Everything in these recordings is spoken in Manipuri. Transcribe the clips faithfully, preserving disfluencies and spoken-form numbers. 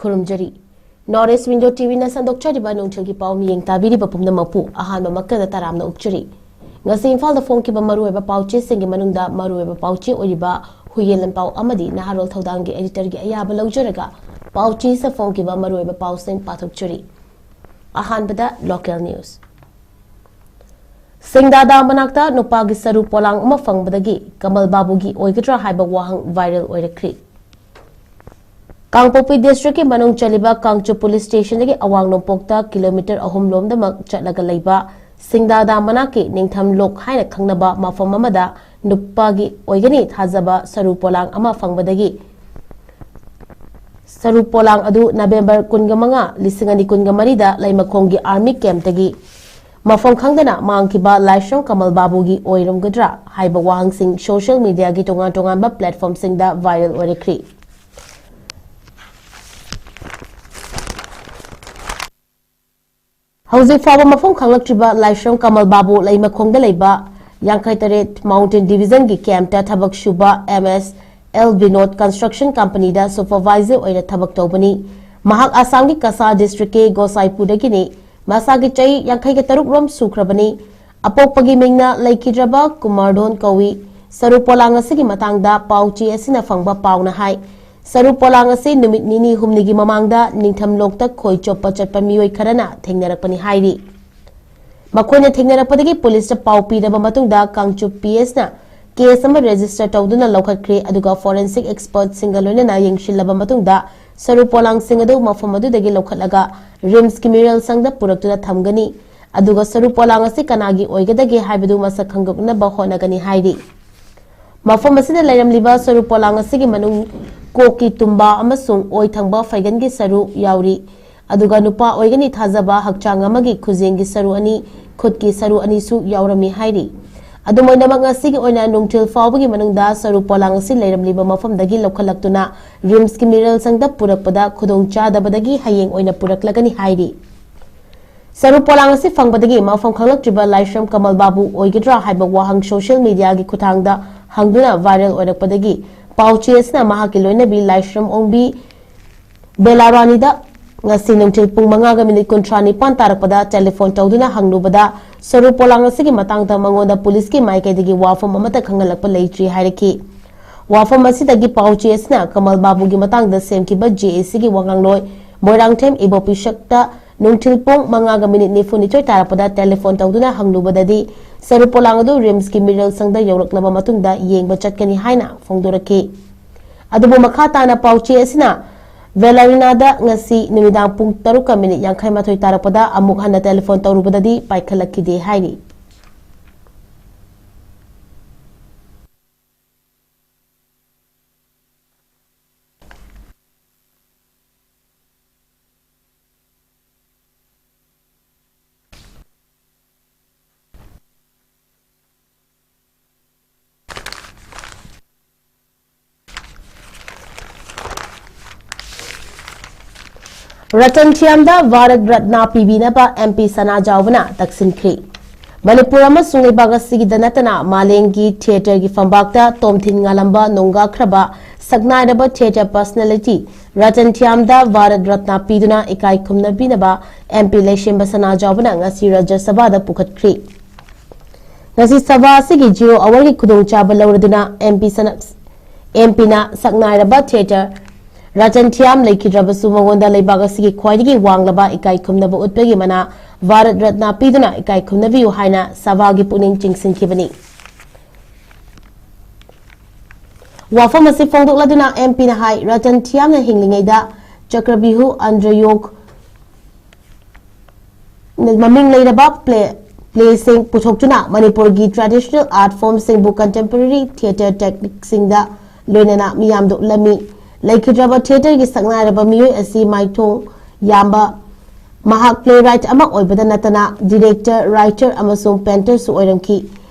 ꯈꯨꯔꯨꯝꯖꯔꯤ꯫ North East Window ꯇꯤ ꯚꯤꯅ ꯁꯟꯗꯣꯛꯆꯔꯤꯕ ꯅꯨꯡꯊꯤꯜꯒꯤ ꯄꯥꯎ ꯃꯤꯠꯌꯦꯡ ꯇꯥꯕꯤꯔꯤꯕ ꯄꯨꯝꯅꯃꯛꯄꯨ ꯑꯍꯥꯟꯕꯃꯛꯇꯗ ꯇꯔꯥꯝꯅ ꯑꯣꯛꯆꯔꯤ꯫ ꯉꯁꯤ ꯏꯝꯐꯥꯜꯗ ꯐꯣꯡꯈꯤꯕ ꯃꯔꯨꯑꯣꯏꯕ ꯄꯥꯎꯆꯦꯁꯤꯡꯒꯤ ꯃꯅꯨꯡꯗ ꯃꯔꯨꯑꯣꯏꯕ ꯄꯥꯎꯆꯦ ꯑꯣꯏꯔꯤꯕ ꯍꯨꯏꯌꯦꯟ ꯂꯟꯄꯥꯎ ꯑꯃꯗꯤ ꯅꯍꯥꯔꯣꯜ ꯊꯧꯗꯥꯡꯒꯤ editorꯒꯤ ꯑꯌꯥꯕ ꯂꯧꯖꯔꯒ ꯄꯥꯎꯆꯦꯁꯤꯗ ꯐꯣꯡꯈꯤꯕ ꯃꯔꯨꯑꯣꯏꯕ ꯄꯥꯎꯁꯤꯡ ꯄꯥꯊꯣꯛꯆꯔꯤ꯫ ꯑꯍꯥꯟꯕꯗ local news꯫ ꯁꯤꯡꯗꯥ dam ꯃꯅꯥꯛꯇ ꯅꯨꯄꯥꯒꯤ ꯁꯔꯨ ꯄꯣꯂꯥꯡ ꯑꯃ ꯐꯪꯕꯗꯒꯤ ꯀꯃꯜ ꯕꯥꯕꯨꯒꯤ ꯑꯣꯏꯒꯗ꯭ꯔꯥ ꯍꯥꯏꯕ ꯋꯥꯍꯪ viral ꯑꯣꯏꯔꯛꯈ꯭ꯔꯤ꯫ ꯀꯥꯡꯄꯣꯛꯄꯤ districtꯀꯤ ꯃꯅꯨꯡ ꯆꯜꯂꯤꯕ ꯀꯥꯡꯆꯨꯞ police stationꯗꯒꯤ ꯑꯋꯥꯡ ꯅꯣꯡꯄꯣꯛꯇ kilometre ꯑꯍꯨꯝ ꯂꯣꯝꯗꯃꯛ ꯆꯠꯂꯒ ꯂꯩꯕ ꯁꯤꯡꯗꯥ dam ꯃꯅꯥꯛꯀꯤ ꯅꯤꯡꯊꯝ ꯂꯣꯛ ꯍꯥꯏꯅ ꯈꯪꯅꯕ ꯃꯐꯝ ꯑꯃꯗ ꯅꯨꯄꯥꯒꯤ ꯑꯣꯏꯒꯅꯤ ꯊꯥꯖꯕ ꯁꯔꯨ ꯄꯣꯂꯥꯡ ꯑꯃ ꯐꯪꯕꯗꯒꯤ ꯁꯔꯨ ꯄꯣꯂꯥꯡ ꯑꯗꯨ November ꯀꯨꯟꯃꯉꯥ, ꯂꯤꯁꯤꯡ ꯑꯅꯤ ꯀꯨꯟꯃꯔꯤꯗ ꯂꯩꯃꯈꯣꯡꯒꯤ army campꯇꯒꯤ ꯃꯐꯝ ꯈꯪꯗꯅ ꯃꯥꯡꯈꯤꯕ ꯂꯥꯏꯁ꯭ꯔꯝ ꯀꯃꯜ ꯕꯥꯕꯨꯒꯤ ꯑꯣꯏꯔꯝꯒꯗ꯭ꯔꯥ ꯍꯥꯏꯕ ꯋꯥꯍꯪꯁꯤꯡ social mediaꯒꯤ ꯇꯣꯉꯥꯟ ꯇꯣꯉꯥꯟꯕ platformꯁꯤꯡꯗ viral ꯑꯣꯏꯔꯛꯈ꯭ꯔꯤ꯫ ꯍꯧꯖꯤꯛ ꯐꯥꯎꯕ ꯃꯐꯝ ꯈꯪꯂꯛꯇ꯭ꯔꯤꯕ ꯂꯥꯏꯁ꯭ꯔꯝ ꯀꯃꯜ ꯕꯥꯕꯨ ꯂꯩꯃꯈꯣꯡꯗ ꯂꯩꯕ ꯌꯥꯡꯈꯩ ꯇꯔꯦꯠ Mountain Divisionꯒꯤ campꯇ ꯊꯕꯛ ꯁꯨꯕ M S L Vinod Construction Companyꯗ supervisor ꯑꯣꯏꯅ ꯊꯕꯛ ꯇꯧꯕꯅꯤ꯫ ꯃꯍꯥꯛ ꯑꯁꯥꯝꯒꯤ ꯀꯁꯥꯔ districtꯀꯤ ꯒꯣꯁꯥꯏꯄꯨꯔꯗꯒꯤꯅꯤ꯫ ꯃꯁꯥꯒꯤ ꯆꯍꯤ ꯌꯥꯡꯈꯩꯒ ꯇꯔꯨꯛ ꯔꯣꯝ ꯁꯨꯈ꯭ꯔꯕꯅꯤ꯫ ꯑꯄꯣꯛꯄꯒꯤ ꯃꯤꯡꯅ ꯂꯩꯈꯤꯗ꯭ꯔꯕ ꯀꯨꯃꯥꯔꯗꯣꯟ ꯀꯧꯏ꯫ ꯁꯔꯨ ꯄꯣꯂꯥꯡ ꯑꯁꯤꯒꯤ ꯃꯇꯥꯡꯗ ꯄꯥꯎ ꯆꯦ ꯑꯁꯤꯅ ꯐꯪꯕ ꯄꯥꯎꯅ ꯍꯥꯏ, ꯁꯔꯨ ꯄꯣꯂꯥꯡ ꯑꯁꯤ ꯅꯨꯃꯤꯠ ꯅꯤꯅꯤ ꯍꯨꯝꯅꯤꯒꯤ ꯃꯃꯥꯡꯗ ꯅꯤꯡꯊꯝ ꯂꯣꯛꯇ ꯈꯣꯏ ꯆꯣꯞꯄ ꯆꯠꯄ ꯃꯤꯑꯣꯏ ꯈꯔꯅ ꯊꯦꯡꯅꯔꯛꯄꯅꯤ ꯍꯥꯏꯔꯤ꯫ ꯃꯈꯣꯏꯅ ꯊꯦꯡꯅꯔꯛꯄꯗꯒꯤ ꯄꯨꯂꯤꯁꯇ ꯄꯥꯎ ꯄꯤꯔꯕ ꯃꯇꯨꯡꯗ ꯀꯥꯡꯆꯨꯞ P S ꯅ case ꯑꯃ register ꯇꯧꯗꯨꯅ ꯂꯧꯈꯠꯈ꯭ꯔꯦ, ꯑꯗꯨꯒ forensic expertꯁꯤꯡꯒ ꯂꯣꯏꯅꯅ ꯌꯦꯡꯁꯤꯜꯂꯕ ꯃꯇꯨꯡꯗ ꯁꯔꯨ ꯄꯣꯂꯥꯡꯁꯤꯡ ꯑꯗꯨ ꯃꯐꯝ ꯑꯗꯨꯗꯒꯤ ꯂꯧꯈꯠꯂꯒ RIMSꯀꯤ ꯃꯤꯔꯦꯜ ꯁꯪꯗ ꯄꯨꯔꯛꯇꯨꯅ ꯊꯝꯒꯅꯤ꯫ ꯑꯗꯨꯒ ꯁꯔꯨ ꯄꯣꯂꯥꯡ ꯑꯁꯤ ꯀꯅꯥꯒꯤ ꯑꯣꯏꯒꯗꯒꯦ ꯍꯥꯏꯕꯗꯨ ꯃꯁꯛ ꯈꯪꯗꯣꯛꯅꯕ ꯍꯣꯠꯅꯒꯅꯤ ꯍꯥꯏꯔꯤ꯫ ꯃꯐꯝ ꯑꯁꯤꯗ ꯂꯩꯔꯝꯂꯤꯕ ꯁꯔꯨ ꯄꯣꯂꯥꯡ ꯑꯁꯤꯒꯤ ꯃꯅꯨꯡ ꯀꯣꯛꯀꯤ ꯇꯨꯝꯕꯥ ꯑꯃꯁꯨꯡ ꯑꯣꯏ ꯊꯪꯕ ꯐꯩꯒꯟꯒꯤ ꯁꯔꯨ ꯌꯥꯎꯔꯤ꯫ ꯑꯗꯨꯒ ꯅꯨꯄꯥ ꯑꯣꯏꯒꯅꯤ ꯊꯥꯖꯕ ꯍꯛꯆꯥꯡ ꯑꯃꯒꯤ ꯈꯨꯖꯦꯡꯒꯤ ꯁꯔꯨ ꯑꯅꯤ, ꯈꯨꯠꯀꯤ ꯁꯔꯨ ꯑꯅꯤꯁꯨ ꯌꯥꯎꯔꯝꯃꯤ ꯍꯥꯏꯔꯤ꯫ ꯑꯗꯨꯝ ꯑꯣꯏꯅꯃꯛ, ꯉꯁꯤꯒꯤ ꯑꯣꯏꯅ ꯅꯨꯡꯊꯤꯜ ꯐꯥꯎꯕꯒꯤ ꯃꯅꯨꯡꯗ ꯁꯔꯨ ꯄꯣꯂꯥꯡ ꯑꯁꯤ ꯂꯩꯔꯝꯂꯤꯕ ꯃꯐꯝꯗꯒꯤ ꯂꯧꯈꯠꯂꯛꯇꯨꯅ RIMSꯀꯤ ꯃꯤꯔꯦꯜ ꯁꯪꯗ ꯄꯨꯔꯛꯄꯗ ꯈꯨꯗꯣꯡ ꯆꯥꯗꯕꯗꯒꯤ ꯍꯌꯦꯡ ꯑꯣꯏꯅ ꯄꯨꯔꯛꯂꯒꯅꯤ ꯍꯥꯏꯔꯤ꯫ ꯁꯔꯨ ꯄꯣꯂꯥꯡ ꯑꯁꯤ ꯐꯪꯕꯗꯒꯤ ꯃꯐꯝ ꯈꯪꯂꯛꯇ꯭ꯔꯤꯕ ꯂꯥꯏꯁ꯭ꯔꯝ ꯀꯃꯜ ꯕꯥꯕꯨ ꯑꯣꯏꯒꯗ꯭ꯔꯥ ꯍꯥꯏꯕ ꯋꯥꯍꯪ social mediaꯒꯤ ꯈꯨꯠꯊꯥꯡꯗ ꯍꯪꯗꯨꯅ viral ꯑꯣꯏꯔꯛꯄꯗꯒꯤ ꯄꯥꯎ ꯆꯦ ꯑꯁꯤꯅ ꯃꯍꯥꯛꯀꯤ ꯂꯣꯏꯅꯕꯤ ꯂꯥꯏꯁ꯭ꯔꯝ ꯑꯣꯡꯕꯤ ꯕꯦꯂꯥꯔꯥꯅꯤꯗ ꯉꯁꯤ ꯅꯨꯡꯊꯤꯜ ꯄꯨꯡ ꯃꯉꯥꯒ ꯃꯤꯅꯤꯠ ꯀꯨꯟꯊ꯭ꯔꯥ ꯅꯤꯄꯥꯟ ꯇꯥꯔꯛꯄꯗ ꯇꯦꯂꯤꯐꯣꯟ ꯇꯧꯗꯨꯅ ꯍꯪꯂꯨꯕꯗ ꯁꯔꯨ ꯄꯣꯂꯥꯡ ꯑꯁꯤꯒꯤ ꯃꯇꯥꯡꯗ ꯃꯉꯣꯟꯗ ꯄꯨꯂꯤꯁꯀꯤ ꯃꯥꯏꯀꯩꯗꯒꯤ ꯋꯥꯐꯝ ꯑꯃꯠꯇ ꯈꯪꯍꯜꯂꯛꯄ ꯂꯩꯇ꯭ꯔꯤ ꯍꯥꯏꯔꯛꯈꯤ꯫ ꯋꯥꯐꯝ ꯑꯁꯤꯗꯒꯤ ꯄꯥꯎꯆꯦ ꯑꯁꯤꯅ ꯀꯃꯜ ꯕꯥꯕꯨꯒꯤ ꯃꯇꯥꯡꯗ ꯁꯦꯝꯈꯤꯕ ꯖꯦ ꯑꯦ ꯁꯤꯒꯤ ꯋꯥꯉꯥꯡꯂꯣꯏ ꯃꯣꯏꯔꯥꯡꯊꯦꯝ ꯏꯕꯣꯄꯤꯁꯛꯇ ꯅꯨꯡꯊꯤꯜ ꯄꯨꯡ ꯃꯉꯥꯒ ꯃꯤꯅꯤꯠ ꯅꯤꯐꯨꯅꯤꯊꯣꯏ ꯇꯥꯔꯛꯄꯗ ꯇꯦꯂꯤꯐꯣꯟ ꯇꯧꯗꯨꯅ ꯍꯪꯂꯨꯕꯗꯗꯤ ꯁꯔꯨ ꯄꯣꯂꯥꯡ ꯑꯗꯨ ꯔꯤꯝꯁꯀꯤ ꯃꯤꯔꯜꯁꯪꯗ ꯌꯧꯔꯛꯂꯕ ꯃꯇꯨꯡꯗ ꯌꯦꯡꯕ ꯆꯠꯀꯅꯤ ꯍꯥꯏꯅ ꯐꯣꯡꯗꯣꯔꯛꯈꯤ꯫ ꯑꯗꯨꯕꯨ ꯃꯈꯥ ꯇꯥꯅ ꯄꯥꯎꯆꯦ ꯑꯁꯤꯅ ꯚꯦꯂꯥꯔꯤꯅꯥꯗ ꯉꯁꯤ ꯅꯨꯃꯤꯗꯥꯡ ꯄꯨꯡ ꯇꯔꯨꯛꯀ ꯃꯤꯅꯤꯠ ꯌꯥꯡꯈꯩ ꯃꯥꯊꯣꯏ ꯇꯥꯔꯛꯄꯗ ꯑꯃꯨꯛ ꯍꯟꯅ ꯇꯦꯂꯤꯐꯣꯟ ꯇꯧꯔꯨꯕꯗꯗꯤ ꯄꯥꯏꯈꯠꯂꯛꯈꯤꯗꯦ ꯍꯥꯏꯔꯤ꯫ Ratan ꯊꯤꯌꯥꯝꯗ Bharat Ratna ꯄꯤꯕꯤꯅꯕ M P ꯁꯅꯥꯖꯥꯎꯕꯅ ꯇꯛꯁꯤꯟꯈ꯭ꯔꯤ꯫ ꯃꯅꯤꯄꯨꯔ ꯑꯃꯁꯨꯡ ꯂꯩꯕꯥꯛ ꯑꯁꯤꯒꯤꯗ ꯅꯠꯇꯅ ꯃꯥꯂꯦꯝꯒꯤ ꯊꯤꯌꯦꯇꯔꯒꯤ ꯐꯝꯕꯥꯛꯇ ꯇꯣꯝꯊꯤꯟ ꯉꯥꯂꯝꯕ ꯅꯣꯡꯒꯥꯈ꯭ꯔꯕ ꯁꯛꯅꯥꯏꯔꯕ ꯊꯤꯌꯦꯇꯔ ꯄꯔꯁꯅꯦꯂꯤꯇꯤ ꯔꯇꯟ ꯊꯤꯌꯥꯝꯗ ꯚꯥꯔꯠ ꯔꯠꯅꯥ ꯄꯤꯗꯨꯅ ꯏꯀꯥꯏ ꯈꯨꯝꯅꯕꯤꯅꯕ ꯑꯦꯝ ꯄꯤ ꯂꯩꯁꯦꯝꯕ ꯁꯅꯥꯖꯥꯎꯕꯅ ꯉꯁꯤ ꯔꯥꯖ꯭ꯌ ꯁꯚꯥꯗ ꯄꯨꯈꯠꯈ꯭ꯔꯤ꯫ ꯉꯁꯤ ꯁꯚꯥ ꯑꯁꯤꯒꯤ ꯖꯤꯔꯣ ꯑꯋꯥꯔꯒꯤ ꯈꯨꯗꯣꯡꯆꯥꯕ ꯂꯧꯔꯗꯨꯅ ꯑꯦꯝ ꯄꯤ ꯁꯅ-, ꯑꯦꯝ ꯄꯤꯅ ꯁꯛꯅꯥꯏꯔꯕ ꯊꯤꯌꯦꯇꯔ ꯔꯇꯟ ꯊꯤꯌꯥꯝ ꯂꯩꯈꯤꯗ꯭ꯔꯕꯁꯨ ꯃꯉꯣꯟꯗ ꯂꯩꯕꯥꯛ ꯑꯁꯤꯒꯤ ꯈ꯭ꯋꯥꯏꯗꯒꯤ ꯋꯥꯡꯂꯕ ꯏꯀꯥꯏ ꯈꯨꯝꯅꯕ ꯎꯠꯄꯒꯤ ꯃꯅꯥ ꯚꯥꯔꯠ ꯔꯠꯅꯥ ꯄꯤꯗꯨꯅ ꯏꯀꯥꯏ ꯈꯨꯝꯅꯕꯤꯌꯨ ꯍꯥꯏꯅ ꯁꯚꯥꯒꯤ ꯄꯨꯛꯅꯤꯡ ꯆꯤꯡꯁꯤꯟꯈꯤꯕꯅꯤ꯫ ꯋꯥꯐꯝ ꯑꯁꯤ ꯐꯣꯡꯗꯣꯛꯂꯗꯨꯅ ꯑꯦꯝ ꯄꯤꯅ ꯍꯥꯏ, ꯔꯇꯟ ꯊꯤꯌꯥꯝꯅ ꯍꯤꯡꯂꯤꯉꯩꯗ ꯆꯀ꯭ꯔꯕꯤꯍꯨ, ꯑꯟꯗ꯭ꯔꯌꯣꯒ, ꯃꯃꯤꯡ ꯂꯩꯔꯕ ꯄ꯭ꯂꯦ, ꯄ꯭ꯂꯦꯁꯤꯡ ꯄꯨꯊꯣꯛꯇꯨꯅ ꯃꯅꯤꯄꯨꯔꯒꯤ ꯇ꯭ꯔꯦꯗꯤꯁꯅꯦꯜ ꯑꯥꯔꯠ ꯐꯣꯔꯝꯁꯤꯡꯕꯨ ꯀꯟꯇꯦꯝꯄꯣꯔꯦꯔꯤ ꯊꯤꯌꯦꯇꯔ ꯇꯦꯛꯅꯤꯛꯁꯤꯡꯗ ꯂꯣꯏꯅꯅ ꯃꯤꯌꯥꯝꯗ ꯎꯠꯂꯝꯃꯤ꯫ ꯂꯩꯈꯤꯗ꯭ꯔꯕ ꯊꯤꯌꯦꯇꯔꯒꯤ ꯁꯛꯅꯥꯏꯔꯕ ꯃꯤꯑꯣꯏ ꯑꯁꯤ ꯃꯥꯏꯊꯣꯡ ꯌꯥꯝꯕ ꯃꯍꯥꯛ ꯄ꯭ꯂꯦꯔꯥꯏꯠ ꯑꯃ ꯑꯣꯏꯕꯗ ꯅꯠꯇꯅ ꯗꯤꯔꯦꯛꯇꯔ, ꯔꯥꯏꯇꯔ ꯑꯃꯁꯨꯡ ꯄꯦꯟꯇꯔꯁꯨ ꯑꯣꯏꯔꯝꯈꯤ꯫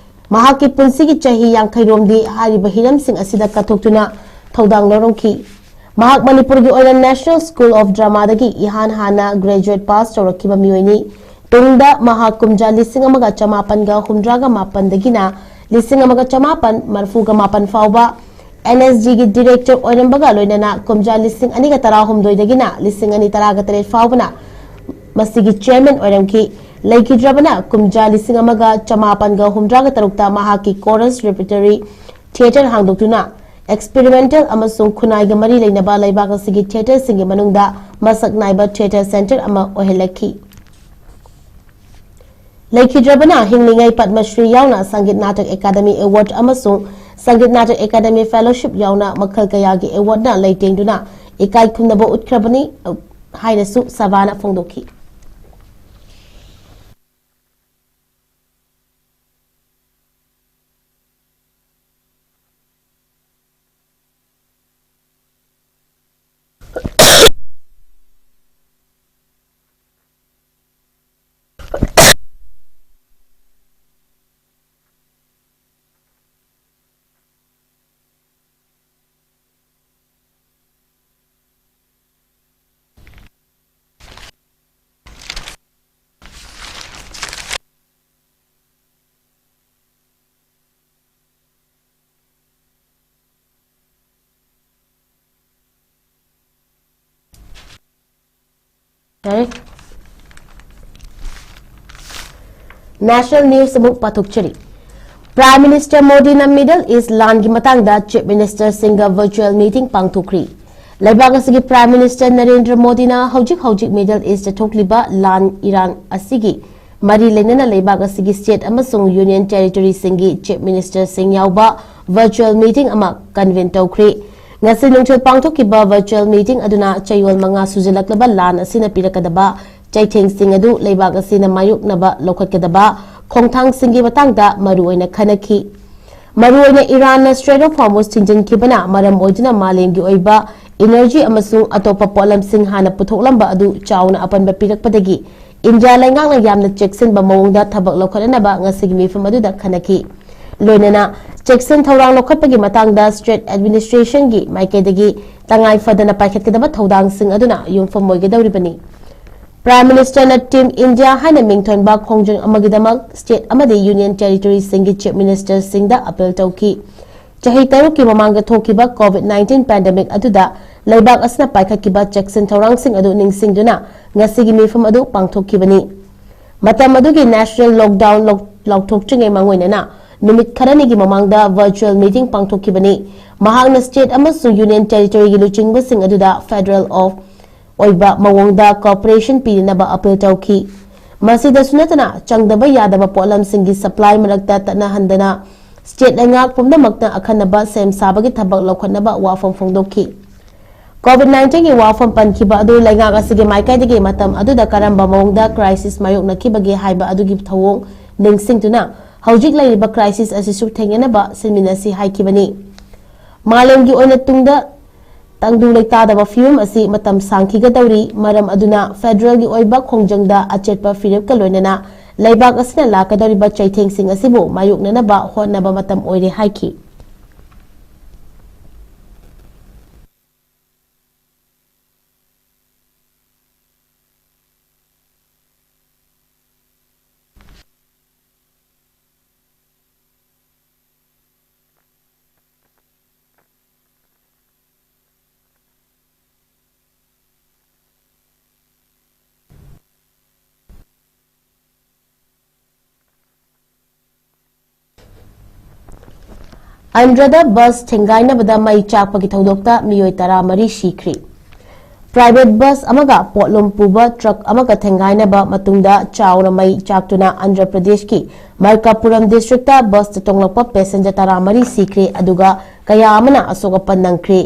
ꯃꯍꯥꯛꯀꯤ ꯄꯨꯟꯁꯤꯒꯤ ꯆꯍꯤ ꯌꯥꯡꯈꯩꯔꯣꯝꯗꯤ ꯍꯥꯏꯔꯤꯕ ꯍꯤꯔꯝꯁꯤꯡ ꯑꯁꯤꯗ ꯀꯠꯊꯣꯛꯇꯨꯅ ꯊꯧꯗꯥꯡ ꯂꯧꯔꯝꯈꯤ꯫ ꯃꯍꯥꯛ ꯃꯅꯤꯄꯨꯔꯒꯤ ꯑꯣꯏꯅ National School of Dramaꯗꯒꯤ ꯏꯍꯥꯟ ꯍꯥꯟꯅ graduate pass ꯇꯧꯔꯛꯈꯤꯕ ꯃꯤꯑꯣꯏꯅꯤ꯫ ꯇꯨꯡꯗ ꯃꯍꯥꯛ ꯀꯨꯝꯖꯥ ꯂꯤꯁꯤꯡ ꯑꯃꯒ ꯆꯃꯥꯄꯟꯒ ꯍꯨꯝꯗ꯭ꯔꯥꯒ ꯃꯥꯄꯟꯗꯒꯤꯅ ꯂꯤꯁꯤꯡ ꯑꯃꯒ ꯆꯃꯥꯄꯟ ꯃꯔꯤꯐꯨꯒ ꯃꯥꯄꯟ ꯐꯥꯎꯕ ꯑꯦꯟ ꯑꯦꯁ ꯖꯤꯒꯤ ꯗꯤꯔꯦꯛꯇꯔ ꯑꯣꯏꯔꯝꯕꯒ ꯂꯣꯏꯅꯅ ꯀꯨꯝꯖꯥ ꯂꯤꯁꯤꯡ ꯑꯅꯤꯒ ꯇꯔꯥꯍꯨꯝꯗꯣꯏꯗꯒꯤꯅ ꯂꯤꯁꯤꯡ ꯑꯅꯤ ꯇꯔꯥꯒ ꯇꯔꯦꯠ ꯐꯥꯎꯕꯅ ꯃꯁꯤꯒꯤ ꯆꯦꯌꯔꯃꯦꯟ ꯑꯣꯏꯔꯝꯈꯤ꯫ ꯂꯩꯈꯤꯗ꯭ꯔꯕꯅ ꯀꯨꯝꯖꯥ ꯂꯤꯁꯤꯡ ꯑꯃꯒ ꯆꯃꯥꯄꯟꯒ ꯍꯨꯝꯗ꯭ꯔꯥꯒ ꯇꯔꯨꯛꯇ ꯃꯍꯥꯛꯀꯤ ꯀꯣꯔꯁ ꯔꯦꯄꯔꯇꯣꯔꯤ ꯊꯤꯌꯦꯇꯔ ꯍꯥꯡꯗꯣꯛꯇꯨꯅ ꯑꯦꯛꯁꯄꯦꯔꯤꯃꯦꯟꯇꯦꯜ ꯑꯃꯁꯨꯡ ꯈꯨꯟꯅꯥꯏꯒ ꯃꯔꯤ ꯂꯩꯅꯕ ꯂꯩꯕꯥꯛ ꯑꯁꯤꯒꯤ ꯊꯤꯌꯦꯇꯔꯁꯤꯡꯒꯤ ꯃꯅꯨꯡꯗ ꯃꯁꯛ ꯅꯥꯏꯕ ꯊꯤꯌꯦꯇꯔ ꯁꯦꯟꯇꯔ ꯑꯃ ꯑꯣꯏꯍꯜꯂꯛꯈꯤ꯫ ꯂꯩꯈꯤꯗ꯭ꯔꯕꯅ ꯍꯤꯡꯂꯤꯉꯩ ꯄꯗꯃ ꯁ꯭ꯔꯤ ꯌꯥꯎꯅ ꯁꯪꯒꯤꯠ ꯅꯥꯇꯛ ꯑꯦꯀꯥꯗꯃꯤ ꯑꯦꯋꯥꯔꯗ ꯑꯃꯁꯨꯡ ꯁꯪꯒꯤꯠ ꯅꯥꯇꯛ ꯑꯦꯀꯥꯗꯃꯤ ꯐꯦꯂꯣꯁꯤꯞ ꯌꯥꯎꯅ ꯃꯈꯜ ꯀꯌꯥꯒꯤ ꯑꯦꯋꯥꯔꯗꯅ ꯂꯩꯇꯦꯡꯗꯨꯅ ꯏꯀꯥꯏ ꯈꯨꯝꯅꯕ ꯎꯠꯈ꯭ꯔꯕꯅꯤ ꯍꯥꯏꯅꯁꯨ ꯁꯚꯥꯅ ꯐꯣꯡꯗꯣꯛꯈꯤ꯫ ꯌꯥꯔꯦ꯫ ꯅꯦꯁꯅꯦꯜ ꯅ꯭ꯌꯨꯁ ꯑꯃꯨꯛ ꯄꯥꯊꯣꯛꯆꯔꯤ꯫ ꯄ꯭ꯔꯥꯏꯝ ꯃꯤꯅꯤꯁꯇꯔ ꯃꯣꯗꯤꯅ ꯃꯤꯗꯜ ꯏꯁ ꯂꯥꯟꯒꯤ ꯃꯇꯥꯡꯗ ꯆꯤꯐ ꯃꯤꯅꯤꯁꯇꯔꯁꯤꯡꯒ ꯚꯔꯆꯨꯑꯦꯜ ꯃꯤꯇꯤꯡ ꯄꯥꯡꯊꯣꯛꯈ꯭ꯔꯤ꯫ ꯂꯩꯕꯥꯛ ꯑꯁꯤꯒꯤ ꯄ꯭ꯔꯥꯏꯝ ꯃꯤꯅꯤꯁꯇꯔ ꯅꯔꯦꯟꯗ꯭ꯔ ꯃꯣꯗꯤꯅ ꯍꯧꯖꯤꯛ ꯍꯧꯖꯤꯛ ꯃꯤꯗꯜ ꯏꯁꯇ ꯊꯣꯛꯂꯤꯕ ꯂꯥꯟ ꯏꯔꯥꯡ ꯑꯁꯤꯒꯤ ꯃꯔꯤ ꯂꯩꯅꯅ ꯂꯩꯕꯥꯛ ꯑꯁꯤꯒꯤ ꯁ꯭ꯇꯦꯠ ꯑꯃꯁꯨꯡ ꯌꯨꯅꯤꯌꯟ ꯇꯦꯔꯤꯇꯣꯔꯤꯁꯤꯡꯒꯤ ꯆꯤꯐ ꯃꯤꯅꯤꯁꯇꯔꯁꯤꯡ ꯌꯥꯎꯕ ꯚꯔꯆꯨꯑꯦꯜ ꯃꯤꯇꯤꯡ ꯑꯃ ꯀꯟꯚꯦꯟ ꯇꯧꯈ꯭ꯔꯤ꯫ ꯉꯁꯤ ꯅꯨꯡꯊꯤꯜ ꯄꯥꯡꯊꯣꯛꯈꯤꯕ ꯚꯔꯆꯨꯑꯦꯜ ꯃꯤꯇꯤꯡ ꯑꯗꯨꯅ ꯆꯌꯣꯜ ꯃꯉꯥ ꯁꯨꯖꯤꯜꯂꯛꯂꯕ ꯂꯥꯟ ꯑꯁꯤꯅ ꯄꯤꯔꯛꯀꯗꯕ ꯆꯩꯊꯦꯡꯁꯤꯡ ꯑꯗꯨ ꯂꯩꯕꯥꯛ ꯑꯁꯤꯅ ꯃꯥꯌꯣꯛꯅꯕ ꯂꯧꯈꯠꯀꯗꯕ ꯈꯣꯡꯊꯥꯡꯁꯤꯡꯒꯤ ꯃꯇꯥꯡꯗ ꯃꯔꯨꯑꯣꯏꯅ ꯈꯟꯅꯈꯤ꯫ ꯃꯔꯨꯑꯣꯏꯅ ꯏꯔꯥꯟꯅ Strait of Hormuz ꯊꯤꯡꯖꯤꯟꯈꯤꯕꯅ ꯃꯔꯝ ꯑꯣꯏꯗꯨꯅ ꯃꯥꯂꯦꯝꯒꯤ ꯑꯣꯏꯕ ꯏꯅꯔꯖꯤ ꯑꯃꯁꯨꯡ ꯑꯇꯣꯞꯄ ꯄꯣꯠꯂꯝꯁꯤꯡ ꯍꯥꯟꯅ ꯄꯨꯊꯣꯛꯂꯝꯕ ꯑꯗꯨ ꯆꯥꯎꯅ ꯑꯄꯟꯕ ꯄꯤꯔꯛꯄꯗꯒꯤ ꯏꯟꯗꯤꯌꯥ ꯂꯩꯉꯥꯛꯅ ꯌꯥꯝꯅ ꯆꯦꯛꯁꯤꯟꯕ ꯃꯑꯣꯡꯗ ꯊꯕꯛ ꯂꯧꯈꯠꯅꯅꯕ ꯉꯁꯤꯒꯤ ꯃꯤꯐꯝ ꯑꯗꯨꯗ ꯈꯟꯅꯈꯤ꯫ ꯂꯣꯏꯅꯅ ꯆꯦꯛꯁꯤꯟ ꯊꯧꯔꯥꯡ ꯂꯧꯈꯠꯄꯒꯤ ꯃꯇꯥꯡꯗ ꯁ꯭ꯇꯦꯠ ꯑꯦꯗꯃꯤꯅꯤꯁꯇ꯭ꯔꯦꯁꯟꯒꯤ ꯃꯥꯏꯀꯩꯗꯒꯤ ꯇꯉꯥꯏ ꯐꯗꯅ ꯄꯥꯏꯈꯠꯀꯗꯕ ꯊꯧꯗꯥꯡꯁꯤꯡ ꯑꯗꯨꯅ ꯌꯨꯝꯐꯝ ꯑꯣꯏꯒꯗꯧꯔꯤꯕꯅꯤ꯫ ꯄ꯭ꯔꯥꯏꯝ ꯃꯤꯅꯤꯁꯇꯔꯅ ꯇꯤꯝ ꯏꯟꯗꯤꯌꯥ ꯍꯥꯏꯅ ꯃꯤꯡꯊꯣꯟꯕ ꯈꯣꯡꯖꯪ ꯑꯃꯒꯤꯗꯃꯛ ꯁ꯭ꯇꯦꯠ ꯑꯃꯗꯤ ꯌꯨꯅꯤꯌꯟ ꯇꯦꯔꯤꯇꯣꯔꯤꯁꯤꯡꯒꯤ ꯆꯤꯐ ꯃꯤꯅꯤꯁꯇꯔꯁꯤꯡꯗ ꯑꯄꯤꯜ ꯇꯧꯈꯤ꯫ ꯆꯍꯤ ꯇꯔꯨꯛꯀꯤ ꯃꯃꯥꯡꯗ ꯊꯣꯛꯈꯤꯕ COVID nineteen pandemic ꯑꯗꯨꯗ ꯂꯩꯕꯥꯛ ꯑꯁꯤꯅ ꯄꯥꯏꯈꯠꯈꯤꯕ ꯆꯦꯛꯁꯤꯟ ꯊꯧꯔꯥꯡꯁꯤꯡ ꯑꯗꯨ ꯅꯤꯡꯁꯤꯡꯗꯨꯅ ꯉꯁꯤꯒꯤ ꯃꯤꯐꯝ ꯑꯗꯨ ꯄꯥꯡꯊꯣꯛꯈꯤꯕꯅꯤ꯫ ꯃꯇꯝ ꯑꯗꯨꯒꯤ national lockdown ꯂꯧ-, ꯂꯥꯎꯊꯣꯛꯇ꯭ꯔꯤꯉꯩ ꯃꯥꯡꯑꯣꯏꯅꯅ ꯅꯨꯃꯤꯠ ꯈꯔꯅꯤꯒꯤ ꯃꯃꯥꯡꯗ virtual meeting ꯄꯥꯡꯊꯣꯛꯈꯤꯕꯅꯤ꯫ ꯃꯍꯥꯛꯅ state ꯑꯃꯁꯨꯡ union territoryꯒꯤ ꯂꯨꯆꯤꯡꯕꯁꯤꯡ ꯑꯗꯨꯗ federal of ꯑꯣꯏꯕ ꯃꯑꯣꯡꯗ cooperation ꯄꯤꯅꯅꯕ appeal ꯇꯧꯈꯤ꯫ ꯃꯁꯤꯗꯁꯨ ꯅꯠꯇꯅ ꯆꯪꯗꯕ ꯌꯥꯗꯕ ꯄꯣꯠꯂꯝꯁꯤꯡꯒꯤ supply ꯃꯔꯛꯇ ꯇꯠꯅꯍꯟꯗꯅ state ꯂꯩꯉꯥꯛ ꯄꯨꯝꯅꯃꯛꯅ ꯑꯈꯟꯅꯕ ꯁꯦꯝ ꯁꯥꯕꯒꯤ ꯊꯕꯛ ꯂꯧꯈꯠꯅꯕ ꯋꯥꯐꯝ ꯐꯣꯡꯗꯣꯛꯈꯤ꯫ COVID nineteenꯒꯤ ꯋꯥꯐꯝ ꯄꯟꯈꯤꯕ ꯑꯗꯨ ꯂꯩꯉꯥꯛ ꯑꯁꯤꯒꯤ ꯃꯥꯏꯀꯩꯗꯒꯤ ꯃꯇꯝ ꯑꯗꯨꯗ ꯀꯔꯝꯕ ꯃꯑꯣꯡꯗ crisis ꯃꯥꯌꯣꯛꯅꯈꯤꯕꯒꯦ ꯍꯥꯏꯕ ꯑꯗꯨꯒꯤ ꯊꯧꯑꯣꯡ ꯅꯤꯡꯁꯤꯡꯗꯨꯅ ꯍꯧꯖꯤꯛ ꯂꯩꯔꯤꯕ crisis ꯑꯁꯤꯁꯨ ꯊꯦꯡꯅꯅꯕ ꯁꯤꯟꯃꯤꯟꯅꯁꯤ ꯍꯥꯏꯈꯤꯕꯅꯤ꯫ ꯃꯥꯂꯦꯝꯒꯤ ꯑꯣꯏꯅ ꯇꯨꯡꯗ ꯇꯪꯗꯨ ꯂꯩꯇꯥꯗꯕ ꯐꯤꯕꯝ ꯑꯁꯤ ꯃꯇꯝ ꯁꯥꯡꯈꯤꯒꯗꯧꯔꯤ, ꯃꯔꯝ ꯑꯗꯨꯅ federalꯒꯤ ꯑꯣꯏꯕ ꯈꯣꯡꯖꯪꯗ ꯑꯆꯦꯠꯄ ꯐꯤꯔꯦꯞꯀ ꯂꯣꯏꯅꯅ ꯂꯩꯕꯥꯛ ꯑꯁꯤꯅ ꯂꯥꯛꯀꯗꯧꯔꯤꯕ ꯆꯩꯊꯦꯡꯁꯤꯡ ꯑꯁꯤꯕꯨ ꯃꯥꯌꯣꯛꯅꯅꯕ ꯍꯣꯠꯅꯕ ꯃꯇꯝ ꯑꯣꯏꯔꯦ ꯍꯥꯏꯈꯤ꯫ ꯑꯟꯙ꯭ꯔꯗ bus ꯊꯦꯡꯒꯥꯏꯅꯕꯗ ꯃꯩ ꯆꯥꯛꯄꯒꯤ ꯊꯧꯗꯣꯛꯇ ꯃꯤꯑꯣꯏ ꯇꯔꯥꯃꯔꯤ ꯁꯤꯈ꯭ꯔꯤ꯫ Private bus ꯑꯃꯒ ꯄꯣꯠꯂꯨꯝ ꯄꯨꯕ truck ꯑꯃꯒ ꯊꯦꯡꯒꯥꯏꯅꯕ ꯃꯇꯨꯡꯗ ꯆꯥꯎꯅ ꯃꯩ ꯆꯥꯛꯇꯨꯅ ꯑꯟꯙ꯭ꯔ ꯄ꯭ꯔꯗꯦꯁꯀꯤ ꯃꯜꯀꯥꯄꯨꯔꯝ districtꯇ busꯇ ꯇꯣꯡꯂꯛꯄ passenger ꯇꯔꯥꯃꯔꯤ ꯁꯤꯈ꯭ꯔꯦ, ꯑꯗꯨꯒ ꯀꯌꯥ ꯑꯃꯅ ꯑꯁꯣꯛ ꯑꯄꯟ ꯅꯪꯈ꯭ꯔꯦ꯫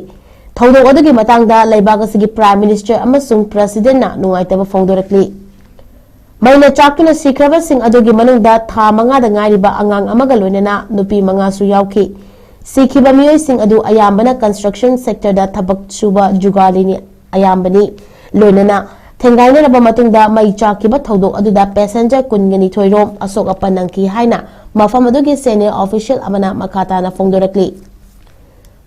ꯊꯧꯗꯣꯛ ꯑꯗꯨꯒꯤ ꯃꯇꯥꯡꯗ ꯂꯩꯕꯥꯛ ꯑꯁꯤꯒꯤ Prime Minister ꯑꯃꯁꯨꯡ Presidentꯅ ꯅꯨꯡꯉꯥꯏꯇꯕ ꯐꯣꯡꯗꯣꯔꯛꯂꯤ꯫ ꯃꯩꯅ ꯆꯥꯛꯇꯨꯅ ꯁꯤꯈ꯭ꯔꯕꯁꯤꯡ ꯑꯗꯨꯒꯤ ꯃꯅꯨꯡꯗ ꯊꯥ ꯃꯉꯥꯗ ꯉꯥꯏꯔꯤꯕ ꯑꯉꯥꯡ ꯑꯃꯒ ꯂꯣꯏꯅꯅ ꯅꯨꯄꯤ ꯃꯉꯥꯁꯨ ꯌꯥꯎꯈꯤ꯫ ꯁꯤꯈꯤꯕ ꯃꯤꯑꯣꯏꯁꯤꯡ ꯑꯗꯨ ꯑꯌꯥꯝꯕꯅ construction sectorꯗ ꯊꯕꯛ ꯁꯨꯕ ꯖꯨꯒꯥꯂꯤꯅꯤ ꯑꯌꯥꯝꯕꯅꯤ꯫ ꯂꯣꯏꯅꯅ ꯊꯦꯡꯒꯥꯏꯅꯔꯕ ꯃꯇꯨꯡꯗ ꯃꯩ ꯆꯥꯛꯈꯤꯕ ꯊꯧꯗꯣꯛ ꯑꯗꯨꯗ passenger ꯀꯨꯟꯒ ꯅꯤꯊꯣꯏ ꯔꯣꯝ ꯑꯁꯣꯛ ꯑꯄꯟ ꯅꯪꯈꯤ ꯍꯥꯏꯅ ꯃꯐꯝ ꯑꯗꯨꯒꯤ senior official ꯑꯃꯅ ꯃꯈꯥ ꯇꯥꯅ ꯐꯣꯡꯗꯣꯔꯛꯂꯤ꯫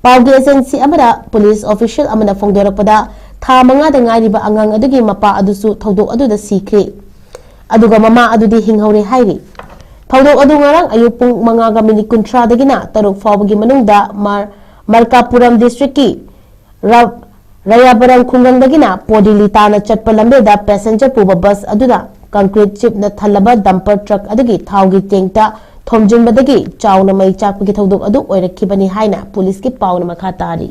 ꯄꯥꯎꯒꯤ agency ꯑꯃꯗ police official ꯑꯃꯅ ꯐꯣꯡꯗꯣꯔꯛꯄꯗ, ꯊꯥ ꯃꯉꯥꯗ ꯉꯥꯏꯔꯤꯕ ꯑꯉꯥꯡ ꯑꯗꯨꯒꯤ ꯃꯄꯥ ꯑꯗꯨꯁꯨ ꯊꯧꯗꯣꯛ ꯑꯗꯨꯗ ꯁꯤꯈ꯭ꯔꯦ, ꯑꯗꯨꯒ ꯃꯃꯥ ꯑꯗꯨꯗꯤ ꯍꯤꯡꯍꯧꯔꯦ ꯍꯥꯏꯔꯤ꯫ ꯊꯧꯗꯣꯛ ꯑꯗꯨ ꯉꯔꯥꯡ ꯑꯌꯨꯛ ꯄꯨꯡ ꯃꯉꯥꯒ ꯃꯤꯅꯤꯠ ꯀꯨꯟꯊ꯭ꯔꯥꯗꯒꯤꯅ ꯇꯔꯨꯛ ꯐꯥꯎꯕꯒꯤ ꯃꯅꯨꯡꯗ ꯃꯔ-, ꯃꯔꯀꯥꯄꯨꯔꯝ ꯗꯤꯁꯇ꯭ꯔꯤꯛꯀꯤ ꯔ-, ꯔꯌꯥꯕꯔꯝ ꯈꯨꯡꯒꯪꯗꯒꯤꯅ ꯄꯣꯗꯤꯂꯤ ꯇꯥꯅ ꯆꯠꯄ ꯂꯝꯕꯤꯗ ꯄꯦꯁꯦꯟꯖꯔ ꯄꯨꯕ ꯕꯁ ꯑꯗꯨꯅ ꯀꯪꯀ꯭ꯔꯤꯠ ꯆꯤꯞꯅ ꯊꯜꯂꯕ ꯗꯝꯄꯔ ꯇ꯭ꯔꯛ ꯑꯗꯨꯒꯤ ꯊꯥꯎꯒꯤ ꯇꯦꯡꯇ ꯊꯣꯝꯖꯤꯟꯕꯗꯒꯤ ꯆꯥꯎꯅ ꯃꯩ ꯆꯥꯛꯄꯒꯤ ꯊꯧꯗꯣꯛ ꯑꯗꯨ ꯑꯣꯏꯔꯛꯈꯤꯕꯅꯤ ꯍꯥꯏꯅ ꯄꯨꯂꯤꯁꯀꯤ ꯄꯥꯎꯅ ꯃꯈꯥ ꯇꯥꯔꯤ꯫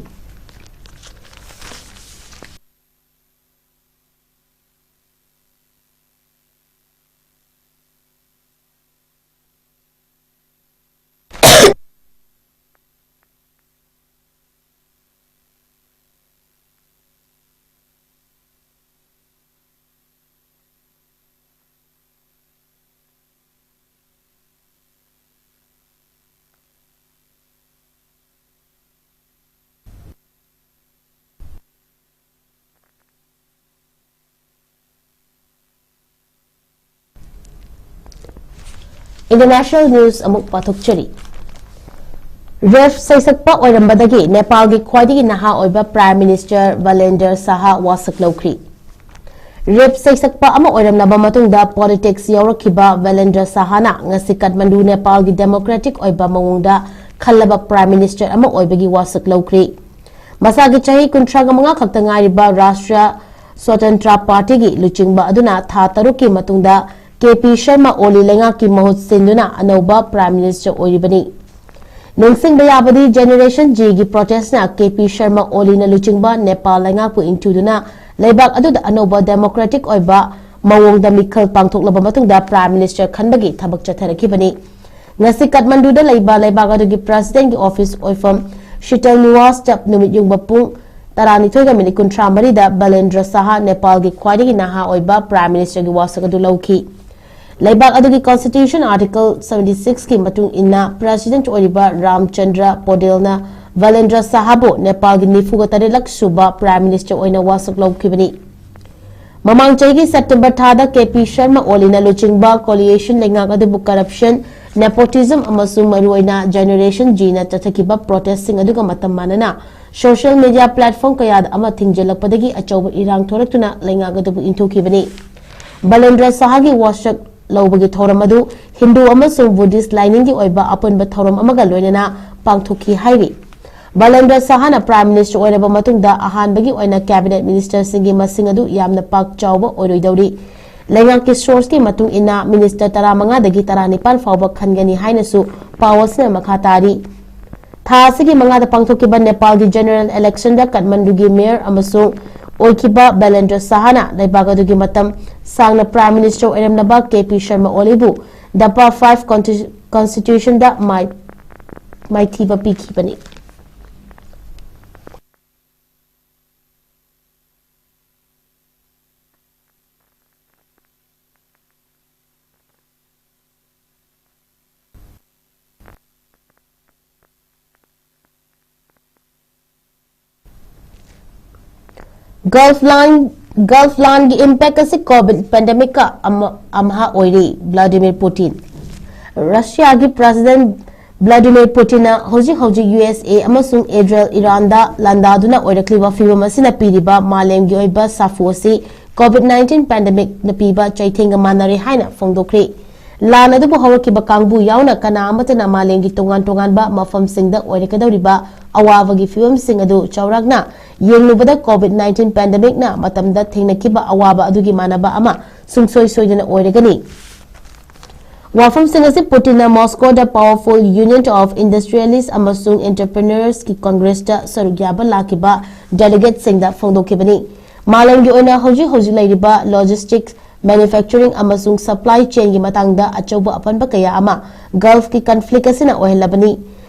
International news ꯑꯃꯨꯛ ꯄꯥꯊꯣꯛꯆꯔꯤ꯫ ꯔꯦꯞ ꯁꯩꯁꯛꯄ ꯑꯣꯏꯔꯝꯕꯗꯒꯤ ꯅꯦꯄꯥꯜꯒꯤ ꯈ꯭ꯋꯥꯏꯗꯒꯤ ꯅꯍꯥ ꯑꯣꯏꯕ Prime Minister ꯕꯂꯦꯟꯗ꯭ꯔ ꯁꯥꯍꯥ ꯋꯥꯁꯛ ꯂꯧꯈ꯭ꯔꯤ꯫ ꯔꯦꯞ ꯁꯩꯁꯛꯄ ꯑꯃ ꯑꯣꯏꯔꯝꯂꯕ ꯃꯇꯨꯡꯗ politics ꯌꯥꯎꯔꯛꯈꯤꯕ ꯕꯂꯦꯟꯗ꯭ꯔ ꯁꯥꯍꯥꯅ ꯉꯁꯤ ꯀꯥꯊꯃꯟꯗꯨ ꯅꯦꯄꯥꯜꯒꯤ democratic ꯑꯣꯏꯕ ꯃꯑꯣꯡꯗ ꯈꯜꯂꯕ Prime Minister ꯑꯃ ꯑꯣꯏꯕꯒꯤ ꯋꯥꯁꯛ ꯂꯧꯈ꯭ꯔꯤ꯫ ꯃꯁꯥꯒꯤ ꯆꯍꯤ ꯀꯨꯟꯊ꯭ꯔꯥꯒ ꯃꯉꯥ ꯈꯛꯇ ꯉꯥꯏꯔꯤꯕ ꯔꯥꯁꯇ꯭ꯔꯤꯌꯥ ꯁ꯭ꯋꯥꯇꯟꯇ꯭ꯔ ꯄꯥꯔꯇꯤꯒꯤ ꯂꯨꯆꯤꯡꯕ ꯑꯗꯨꯅ ꯊꯥ ꯇꯔꯨꯛꯀꯤ ꯃꯇꯨꯡꯗ ꯀꯦ ꯄꯤ ꯁꯔꯃ ꯑꯣꯂꯤ ꯂꯩꯉꯥꯛꯀꯤ ꯃꯍꯨꯠ ꯁꯤꯟꯗꯨꯅ ꯑꯅꯧꯕ Prime Minister ꯑꯣꯏꯔꯤꯕꯅꯤ꯫ ꯅꯤꯡꯁꯤꯡꯕ ꯌꯥꯕꯗꯤ, Generation G ꯒꯤ protest ꯅ ꯀꯦ ꯄꯤ ꯁꯔꯃ ꯑꯣꯂꯤꯅ ꯂꯨꯆꯤꯡꯕ ꯅꯦꯄꯥꯜ ꯂꯩꯉꯥꯛꯄꯨ ꯏꯟꯊꯨꯗꯨꯅ ꯂꯩꯕꯥꯛ ꯑꯗꯨꯗ ꯑꯅꯧꯕ democratic ꯑꯣꯏꯕ ꯃꯑꯣꯡꯗ ꯃꯤꯈꯜ ꯄꯥꯡꯊꯣꯛꯂꯕ ꯃꯇꯨꯡꯗ Prime Minister ꯈꯟꯕꯒꯤ ꯊꯕꯛ ꯆꯠꯊꯔꯛꯈꯤꯕꯅꯤ꯫ ꯉꯁꯤ ꯀꯥꯊꯃꯟꯗꯨꯗ ꯂꯩꯕ ꯂꯩꯕꯥꯛ ꯑꯗꯨꯒꯤ President ꯀꯤ office ꯑꯣꯏꯐꯝ ꯁꯤꯇꯜ ꯅꯤꯋꯥꯁꯇ ꯅꯨꯃꯤꯠ ꯌꯨꯡꯕ ꯄꯨꯡ ꯇꯔꯥꯅꯤꯊꯣꯏꯒ ꯃꯤꯅꯤꯠ ꯀꯨꯟꯊ꯭ꯔꯥ ꯃꯔꯤꯗ ꯕꯂꯦꯟꯗ꯭ꯔ ꯁꯥꯍꯥ ꯅꯦꯄꯥꯜꯒꯤ ꯈ꯭ꯋꯥꯏꯗꯒꯤ ꯅꯍꯥ ꯑꯣꯏꯕ Prime Minister ꯒꯤ ꯋꯥꯁꯛ ꯑꯗꯨ ꯂꯧꯈꯤ꯫ ꯂꯩꯕꯥꯛ ꯑꯗꯨꯒꯤ Constitution Article seventy six ꯀꯤ ꯃꯇꯨꯡ ꯏꯟꯅ President ꯑꯣꯏꯔꯤꯕ ꯔꯥꯝꯆꯟꯗ꯭ꯔ ꯄꯣꯗꯦꯜꯅ ꯕꯂꯦꯟꯗ꯭ꯔ ꯁꯥꯍꯥꯕꯨ ꯅꯦꯄꯥꯜꯒꯤ ꯅꯤꯐꯨꯒ ꯇꯔꯦꯠꯂꯛ ꯁꯨꯕ Prime Minister ꯑꯣꯏꯅ ꯋꯥꯁꯛ ꯂꯧꯈꯤꯕꯅꯤ꯫ ꯃꯃꯥꯡ ꯆꯍꯤꯒꯤ September ꯊꯥꯗ ꯀꯦ ꯄꯤ ꯁꯔꯃ ꯑꯣꯂꯤꯅ ꯂꯨꯆꯤꯡꯕ coalition ꯂꯩꯉꯥꯛ ꯑꯗꯨꯕꯨ corruption, nepotism ꯑꯃꯁꯨꯡ ꯃꯔꯨꯑꯣꯏꯅ Generation G ꯅ ꯆꯠꯊꯈꯤꯕ protest ꯁꯤꯡ ꯑꯗꯨꯒ ꯃꯇꯝ ꯃꯥꯟꯅꯅ social media platform ꯀꯌꯥꯗ ꯑꯃ ꯊꯤꯡꯖꯤꯜꯂꯛꯄꯗꯒꯤ ꯑꯆꯧꯕ ꯏꯔꯥꯡ ꯊꯣꯔꯛꯇꯨꯅ ꯂꯩꯉꯥꯛ ꯑꯗꯨꯕꯨ ꯏꯟꯊꯨꯈꯤꯕꯅꯤ꯫ ꯕꯂꯦꯟꯗ꯭ꯔ ꯁꯥꯍꯥꯒꯤ ꯋꯥꯁꯛ ꯂꯧꯕꯒꯤ ꯊꯧꯔꯝ ꯑꯗꯨ ꯍꯤꯟꯗꯨ ꯑꯃꯁꯨꯡ ꯕꯨꯙꯤꯁ ꯂꯥꯏꯅꯤꯡꯒꯤ ꯑꯣꯏꯕ ꯑꯄꯨꯟꯕ ꯊꯧꯔꯝ ꯑꯃꯒ ꯂꯣꯏꯅꯅ ꯄꯥꯡꯊꯣꯛꯈꯤ ꯍꯥꯏꯔꯤ꯫ ꯕꯂꯦꯟꯗ꯭ꯔ ꯁꯍꯥꯅ Prime Minister ꯑꯣꯏꯔꯕ ꯃꯇꯨꯡꯗ ꯑꯍꯥꯟꯕꯒꯤ ꯑꯣꯏꯅ Cabinet Ministerꯁꯤꯡꯒꯤ ꯃꯁꯤꯡ ꯑꯗꯨ ꯌꯥꯝꯅ ꯄꯥꯛ ꯆꯥꯎꯕ ꯑꯣꯏꯔꯣꯏꯗꯧꯔꯤ꯫ ꯂꯩꯉꯥꯛꯀꯤ sourceꯀꯤ ꯃꯇꯨꯡ ꯏꯟꯅ Minister ꯇꯔꯥꯃꯉꯥꯗꯒꯤ ꯇꯔꯥꯅꯤꯄꯥꯟ ꯐꯥꯎꯕ ꯈꯟꯒꯅꯤ ꯍꯥꯏꯅꯁꯨ ꯄꯥꯎ ꯑꯁꯤꯅ ꯃꯈꯥ ꯇꯥꯔꯤ꯫ ꯊꯥ ꯑꯁꯤꯒꯤ ꯃꯉꯥꯗ ꯄꯥꯡꯊꯣꯛꯈꯤꯕ ꯅꯦꯄꯥꯜꯒꯤ General Electionꯗ ꯀꯥꯊꯃꯟꯗꯨꯒꯤ Mayor ꯑꯃꯁꯨꯡ ꯑꯣꯏꯈꯤꯕ ꯕꯂꯦꯟꯗ꯭ꯔ ꯁꯍꯥꯅ ꯂꯩꯕꯥꯛ ꯑꯗꯨꯒꯤ ꯃꯇꯝ ꯁꯥꯡꯅ Prime Minister ꯑꯣꯏꯔꯝꯂꯕ K P Sharma ꯑꯣꯂꯤꯕꯨ ꯗꯐꯥ five consti-, Constitutionꯗ ꯃꯥꯏ-, ꯃꯥꯏꯊꯤꯕ ꯄꯤꯈꯤꯕꯅꯤ꯫ Gulf line, Gulf line ꯒꯤ impact ꯑꯁꯤ COVID pandemic ꯀ ꯑꯃ-, ꯑꯃꯍꯥ ꯑꯣꯏꯔꯤ, ꯚ꯭ꯂꯥꯗꯤꯃꯤꯔ ꯄꯨꯇꯤꯟ꯫ ꯔꯁꯤꯌꯥꯒꯤ President ꯚ꯭ꯂꯥꯗꯤꯃꯤꯔ ꯄꯨꯇꯤꯟꯅ ꯍꯧꯖꯤꯛ ꯍꯧꯖꯤꯛ ꯌꯨ ꯑꯦꯁ ꯑꯦ ꯑꯃꯁꯨꯡ ꯏꯖꯔꯦꯜ ꯏꯔꯥꯟꯗ ꯂꯥꯟꯗꯥꯗꯨꯅ ꯑꯣꯏꯔꯛꯂꯤꯕ ꯐꯤꯚꯝ ꯑꯁꯤꯅ ꯄꯤꯔꯤꯕ ꯃꯥꯂꯦꯝꯒꯤ ꯑꯣꯏꯕ ꯁꯥꯐꯨ ꯑꯁꯤ COVID nineteen pandemic ꯅ ꯄꯤꯕ ꯆꯩꯊꯦꯡꯒ ꯃꯥꯟꯅꯔꯦ ꯍꯥꯏꯅ ꯐꯣꯡꯗꯣꯛꯈ꯭ꯔꯦ꯫ ꯂꯥꯟ ꯑꯗꯨꯕꯨ ꯍꯧꯔꯛꯈꯤꯕ ꯀꯥꯡꯕꯨ ꯌꯥꯎꯅ ꯀꯅꯥ ꯑꯃꯠꯇꯅ ꯃꯥꯂꯦꯝꯒꯤ ꯇꯣꯉꯥꯟ ꯇꯣꯉꯥꯟꯕ ꯃꯐꯝꯁꯤꯡꯗ ꯑꯣꯏꯔꯛꯀꯗꯧꯔꯤꯕ ꯑꯋꯥꯕꯒꯤ ꯐꯤꯚꯝꯁꯤꯡ ꯑꯗꯨ ꯆꯥꯎꯔꯥꯛꯅ ꯌꯦꯡꯂꯨꯕꯗ COVID nineteen pandemic ꯅ ꯃꯇꯝꯗ ꯊꯦꯡꯅꯈꯤꯕ ꯑꯋꯥꯕ ꯑꯗꯨꯒꯤ ꯃꯥꯟꯅꯕ ꯑꯃ ꯁꯨꯡꯁꯣꯏ ꯁꯣꯏꯗꯅ ꯑꯣꯏꯔꯒꯅꯤ꯫ ꯋꯥꯐꯝꯁꯤꯡ ꯑꯁꯤ ꯄꯨꯇꯤꯟꯅ ꯃꯣꯁꯀꯣꯗ Powerful Union of Industrialists ꯑꯃꯁꯨꯡ Entrepreneurs ꯀꯤ Congress ꯇ ꯁꯔꯨꯛ ꯌꯥꯕ ꯂꯥꯛꯈꯤꯕ delegates ꯁꯤꯡꯗ ꯐꯣꯡꯗꯣꯛꯈꯤꯕꯅꯤ꯫ ꯃꯥꯂꯦꯝꯒꯤ ꯑꯣꯏꯅ ꯍꯧꯖꯤꯛ ꯍꯧꯖꯤꯛ ꯂꯩꯔꯤꯕ logistics, manufacturing ꯑꯃꯁꯨꯡ supply chain ꯒꯤ ꯃꯇꯥꯡꯗ ꯑꯆꯧꯕ ꯑꯄꯟꯕ ꯀꯌꯥ ꯑꯃ Gulf ꯀꯤ conflict ꯑꯁꯤꯅ ꯑꯣꯏꯍꯜꯂꯕꯅꯤ꯫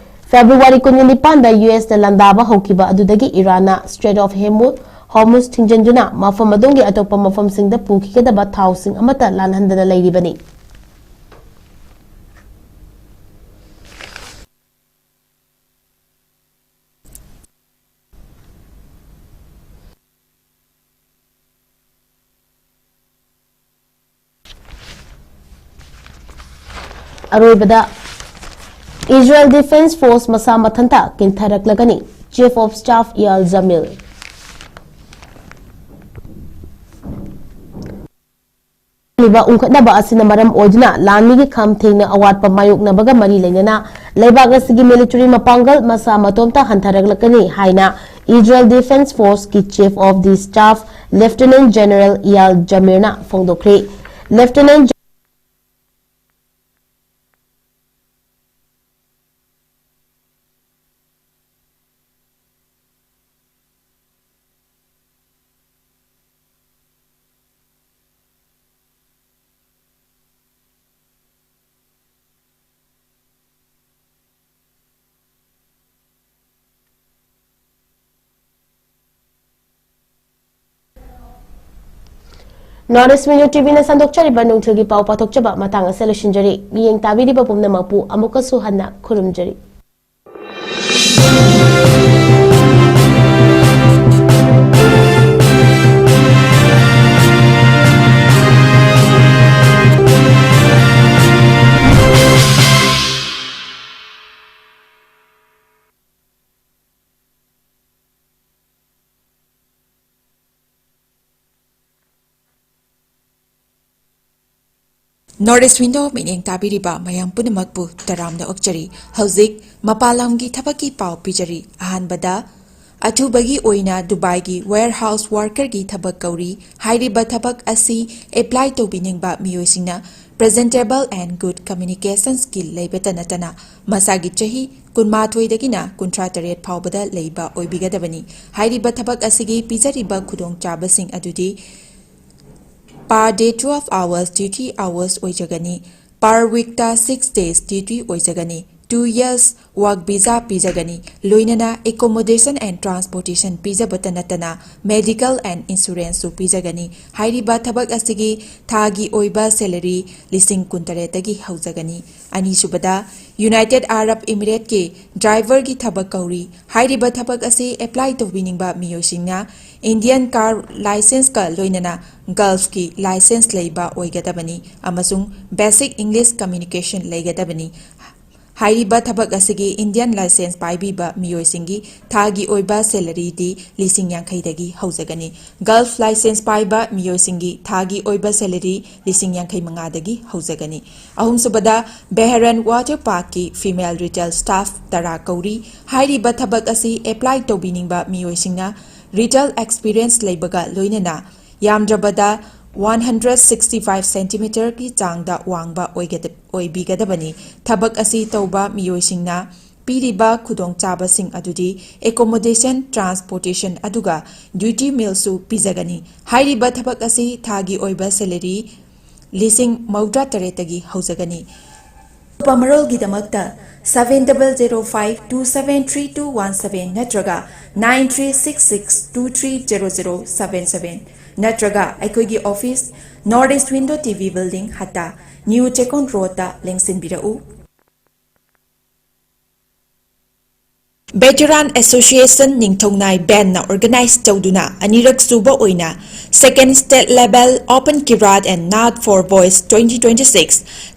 February ꯀꯨꯟꯅꯤꯄꯥꯟꯗ ꯌꯨ ꯑꯦꯁ ꯅ ꯂꯥꯟꯗꯥꯕ ꯍꯧꯈꯤꯕ ꯑꯗꯨꯗꯒꯤ ꯏꯔꯥꯟꯅ Strait of Hormuz, Hormuz ꯊꯤꯡꯖꯤꯟꯗꯨꯅ ꯃꯐꯝ ꯑꯗꯣꯝꯒꯤ ꯑꯇꯣꯞꯄ ꯃꯐꯝꯁꯤꯡꯗ ꯄꯨꯈꯤꯒꯗꯕ ꯊꯥꯎꯁꯤꯡ ꯑꯃꯠꯇ ꯂꯥꯟꯍꯟꯗꯅ ꯂꯩꯔꯤꯕꯅꯤ꯫ ꯑꯔꯣꯏꯕꯗ, Israel Defense Force ꯃꯁꯥ ꯃꯊꯟꯇ ꯀꯤꯟꯊꯔꯛꯂꯒꯅꯤ, Chief of Staff Eyal Zamir꯫ ꯂꯤꯕ ꯎꯪꯈꯠꯅꯕ ꯑꯁꯤꯅ ꯃꯔꯝ ꯑꯣꯏꯗꯨꯅ ꯂꯥꯟꯃꯤꯒꯤ ꯈꯝ ꯊꯦꯡꯅ ꯑꯋꯥꯠꯄ ꯃꯥꯌꯣꯛꯅꯕꯒ ꯃꯔꯤ ꯂꯩꯅꯅ ꯂꯩꯕꯥꯛ ꯑꯁꯤꯒꯤ ꯃꯤꯂꯤꯇꯔꯤ ꯃꯄꯥꯡꯒꯜ ꯃꯁꯥ ꯃꯇꯣꯝꯇ ꯍꯟꯊꯔꯛꯂꯛꯀꯅꯤ ꯍꯥꯏꯅ Israel Defense Force ꯀꯤ Chief of the Staff Lieutenant General Eyal Zamirꯅ ꯐꯣꯡꯗꯣꯛꯈ꯭ꯔꯦ꯫ Lieutenant North East Window T ꯚꯤꯅ ꯁꯟꯗꯣꯛꯆꯔꯤꯕ ꯅꯨꯡꯊꯤꯜꯒꯤ ꯄꯥꯎ ꯄꯥꯊꯣꯛꯆꯕ ꯃꯇꯥꯡ ꯑꯁꯤꯗ ꯂꯣꯏꯁꯤꯟꯖꯔꯤ꯫ ꯃꯤꯠꯌꯦꯡ ꯇꯥꯕꯤꯔꯤꯕ ꯄꯨꯝꯅꯃꯛꯄꯨ ꯑꯃꯨꯛꯀꯁꯨ ꯍꯟꯅ ꯈꯨꯔꯨꯝꯖꯔꯤ꯫ North East Window ꯃꯤꯠꯌꯦꯡ ꯇꯥꯕꯤꯔꯤꯕ ꯃꯌꯥꯝ ꯄꯨꯝꯅꯃꯛꯄꯨ ꯇꯔꯥꯝꯅ ꯑꯣꯛꯆꯔꯤ꯫ ꯍꯧꯖꯤꯛ ꯃꯄꯥꯟ ꯂꯝꯒꯤ ꯊꯕꯛꯀꯤ ꯄꯥꯎ ꯄꯤꯖꯔꯤ꯫ ꯑꯍꯥꯟꯕꯗ, ꯑꯊꯨꯕꯒꯤ ꯑꯣꯏꯅ ꯗꯨꯕꯥꯏꯒꯤ warehouse workerꯒꯤ ꯊꯕꯛ ꯀꯧꯔꯤ꯫ ꯍꯥꯏꯔꯤꯕ ꯊꯕꯛ ꯑꯁꯤ apply ꯇꯧꯕꯤꯅꯤꯡꯕ ꯃꯤꯑꯣꯏꯁꯤꯡꯅ presentable and good communication skill ꯂꯩꯕꯇ ꯅꯠꯇꯅ ꯃꯁꯥꯒꯤ ꯆꯍꯤ ꯀꯨꯟꯃꯥꯊꯣꯏꯗꯒꯤꯅ ꯀꯨꯟꯊ꯭ꯔꯥ ꯇꯔꯦꯠ ꯐꯥꯎꯕꯗ ꯂꯩꯕ ꯑꯣꯏꯕꯤꯒꯗꯕꯅꯤ꯫ ꯍꯥꯏꯔꯤꯕ ꯊꯕꯛ ꯑꯁꯤꯒꯤ ꯄꯤꯖꯔꯤꯕ ꯈꯨꯗꯣꯡꯆꯥꯕꯁꯤꯡ ꯑꯗꯨꯗꯤ per day twelve hours duty hours ꯑꯣꯏꯖꯒꯅꯤ꯫ Per weekꯇ six days duty ꯑꯣꯏꯖꯒꯅꯤ꯫ Two years work visa ꯄꯤꯖꯒꯅꯤ꯫ ꯂꯣꯏꯅꯅ accommodation and transportation ꯄꯤꯖꯕꯇ ꯅꯠꯇꯅ medical and insuranceꯁꯨ ꯄꯤꯖꯒꯅꯤ꯫ ꯍꯥꯏꯔꯤꯕ ꯊꯕꯛ ꯑꯁꯤꯒꯤ ꯊꯥꯒꯤ ꯑꯣꯏꯕ salary ꯂꯤꯁꯤꯡ ꯀꯨꯟꯇꯔꯦꯠꯇꯒꯤ ꯍꯧꯖꯒꯅꯤ꯫ ꯑꯅꯤꯁꯨꯕꯗ, United Arab Emirateꯀꯤ driverꯒꯤ ꯊꯕꯛ ꯀꯧꯔꯤ꯫ ꯍꯥꯏꯔꯤꯕ ꯊꯕꯛ ꯑꯁꯤ apply ꯇꯧꯕꯤꯅꯤꯡꯕ ꯃꯤꯑꯣꯏꯁꯤꯡꯅ Indian car licenceꯀ ꯂꯣꯏꯅꯅ Gulfꯀꯤ license ꯂꯩꯕ ꯑꯣꯏꯒꯗꯕꯅꯤ ꯑꯃꯁꯨꯡ basic English communication ꯂꯩꯒꯗꯕꯅꯤ꯫ ꯍꯥꯏꯔꯤꯕ ꯊꯕꯛ ꯑꯁꯤꯒꯤ Indian license ꯄꯥꯏꯕꯤꯕ ꯃꯤꯑꯣꯏꯁꯤꯡꯒꯤ ꯊꯥꯒꯤ ꯑꯣꯏꯕ salaryꯗꯤ ꯂꯤꯁꯤꯡ ꯌꯥꯡꯈꯩꯗꯒꯤ ꯍꯧꯖꯒꯅꯤ꯫ Gulf license ꯄꯥꯏꯕ ꯃꯤꯑꯣꯏꯁꯤꯡꯒꯤ ꯊꯥꯒꯤ ꯑꯣꯏꯕ salary ꯂꯤꯁꯤꯡ ꯌꯥꯡꯈꯩ ꯃꯉꯥꯗꯒꯤ ꯍꯧꯖꯒꯅꯤ꯫ ꯑꯍꯨꯝꯁꯨꯕꯗ, Behran Water Parkꯀꯤ female retail staff ꯇꯔꯥ ꯀꯧꯔꯤ꯫ ꯍꯥꯏꯔꯤꯕ ꯊꯕꯛ ꯑꯁꯤ apply ꯇꯧꯕꯤꯅꯤꯡꯕ ꯃꯤꯑꯣꯏꯁꯤꯡꯅ retail experience ꯂꯩꯕꯒ ꯂꯣꯏꯅꯅ ꯌꯥꯝꯗ꯭ꯔꯕꯗ one hundred sixty five centimeterꯒꯤ ꯆꯥꯡꯗ ꯋꯥꯡꯕ ꯑꯣꯏꯒꯗ-, ꯑꯣꯏꯕꯤꯒꯗꯕꯅꯤ꯫ ꯊꯕꯛ ꯑꯁꯤ ꯇꯧꯕ ꯃꯤꯑꯣꯏꯁꯤꯡꯅ ꯄꯤꯔꯤꯕ ꯈꯨꯗꯣꯡꯆꯥꯕꯁꯤꯡ ꯑꯗꯨꯗꯤ accommodation, transportation ꯑꯗꯨꯒ duty mealꯁꯨ ꯄꯤꯖꯒꯅꯤ꯫ ꯍꯥꯏꯔꯤꯕ ꯊꯕꯛ ꯑꯁꯤ ꯊꯥꯒꯤ ꯑꯣꯏꯕ salary ꯂꯤꯁꯤꯡ ꯃꯧꯗ꯭ꯔꯥ ꯇꯔꯦꯠꯇꯒꯤ ꯍꯧꯖꯒꯅꯤ꯫ ꯑꯀꯨꯞꯄ ꯃꯔꯣꯜꯒꯤꯗꯃꯛꯇ seven double zero five two seven three two one seven ꯅꯠꯇ꯭ꯔꯒ nine three six six two three zero zero seven seven ꯅꯠꯇ꯭ꯔꯒ ꯑꯩꯈꯣꯏꯒꯤ office, North East Window TV Building, ꯍꯠꯇꯥ, New Chekon Roadꯇ ꯂꯦꯡꯁꯤꯟꯕꯤꯔꯛꯎ꯫ Veteran Association ꯅꯤꯡꯊꯧꯅꯥꯏ bandꯅ organize ꯇꯧꯗꯨꯅ ꯑꯅꯤꯔꯛ ꯁꯨꯕ ꯑꯣꯏꯅ Second State Level Open Kirat and Naad for Boys twenty twenty-six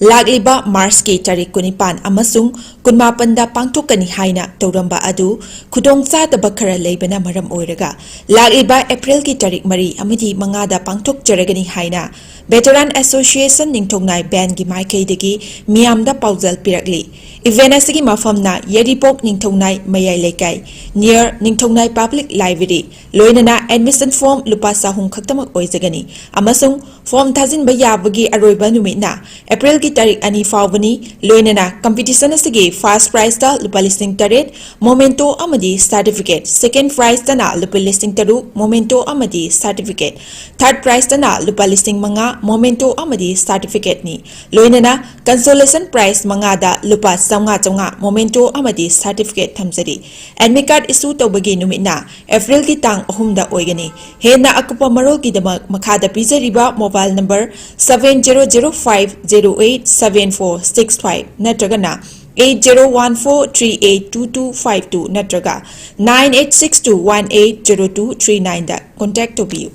ꯂꯥꯛꯂꯤꯕ Marchꯀꯤ ꯇꯥꯔꯤꯛ ꯀꯨꯟꯅꯤꯄꯥꯟ ꯑꯃꯁꯨꯡ ꯀꯨꯟꯃꯥꯄꯟꯗ ꯄꯥꯡꯊꯣꯛꯀꯅꯤ ꯍꯥꯏꯅ ꯇꯧꯔꯝꯕ ꯑꯗꯨ ꯈꯨꯗꯣꯡꯆꯥꯗꯕ ꯈꯔ ꯂꯩꯕꯅ ꯃꯔꯝ ꯑꯣꯏꯔꯒ ꯂꯥꯛꯂꯤꯕ Aprilꯒꯤ ꯇꯥꯔꯤꯛ ꯃꯔꯤ ꯑꯃꯗꯤ ꯃꯉꯥꯗ ꯄꯥꯡꯊꯣꯛꯆꯔꯒꯅꯤ ꯍꯥꯏꯅ Veteran Association ꯅꯤꯡꯊꯧꯅꯥꯏ bandꯒꯤ ꯃꯥꯏꯀꯩꯗꯒꯤ ꯃꯤꯌꯥꯝꯗ ꯄꯥꯎꯖꯦꯜ ꯄꯤꯔꯛꯂꯤ꯫ Event ꯑꯁꯤꯒꯤ ꯃꯐꯝꯅ ꯌꯥꯏꯔꯤꯄꯣꯛ ꯅꯤꯡꯊꯧꯅꯥꯏ ꯃꯌꯥꯏ ꯂꯩꯀꯥꯏ, near ꯅꯤꯡꯊꯧꯅꯥꯏ Public Library, ꯂꯣꯏꯅꯅ admission form ꯂꯨꯄꯥ ꯆꯍꯨꯝ ꯈꯛꯇꯃꯛ ꯑꯣꯏꯖꯒꯅꯤ ꯑꯃꯁꯨꯡ form ꯊꯥꯖꯤꯟꯕ ꯌꯥꯕꯒꯤ ꯑꯔꯣꯏꯕ ꯅꯨꯃꯤꯠꯅ Aprilꯒꯤ ꯇꯥꯔꯤꯛ ꯑꯅꯤ ꯐꯥꯎꯕꯅꯤ꯫ ꯂꯣꯏꯅꯅ competition ꯑꯁꯤꯒꯤ first prizeꯇ ꯂꯨꯄꯥ ꯂꯤꯁꯤꯡ ꯇꯔꯦꯠ memento ꯑꯃꯗꯤ certificate, second prizeꯇꯅ ꯂꯨꯄꯥ ꯂꯤꯁꯤꯡ ꯇꯔꯨꯛ memento ꯑꯃꯗꯤ certificate, third prizeꯇꯅ ꯂꯨꯄꯥ ꯂꯤꯁꯤꯡ ꯃꯉꯥ memento ꯑꯃꯗꯤ certificateꯅꯤ꯫ ꯂꯣꯏꯅꯅ consolation prize ꯃꯉꯥꯗ ꯂꯨꯄꯥ ꯆꯥꯝꯃꯉꯥ ꯆꯥꯝꯃꯉꯥ memento ꯑꯃꯗꯤ certificate ꯊꯝꯖꯔꯤ꯫ Admit card issue ꯇꯧꯕꯒꯤ ꯅꯨꯃꯤꯠꯅ Aprilꯒꯤ ꯇꯥꯡ ꯑꯍꯨꯝꯗ ꯑꯣꯏꯒꯅꯤ꯫ ꯍꯦꯟꯅ ꯑꯀꯨꯞꯄ ꯃꯔꯣꯜꯒꯤꯗꯃꯛ ꯃꯈꯥꯗ ꯄꯤꯖꯔꯤꯕ mobile number seven zero zero five zero eight seven four six five ꯅꯠꯇ꯭ꯔꯒꯅ eight zero one four three eight two two five two ꯅꯠꯇ꯭ꯔꯒ nine eight six two one eight zero two three nineꯗ contact ꯇꯧꯕꯤꯌꯨ꯫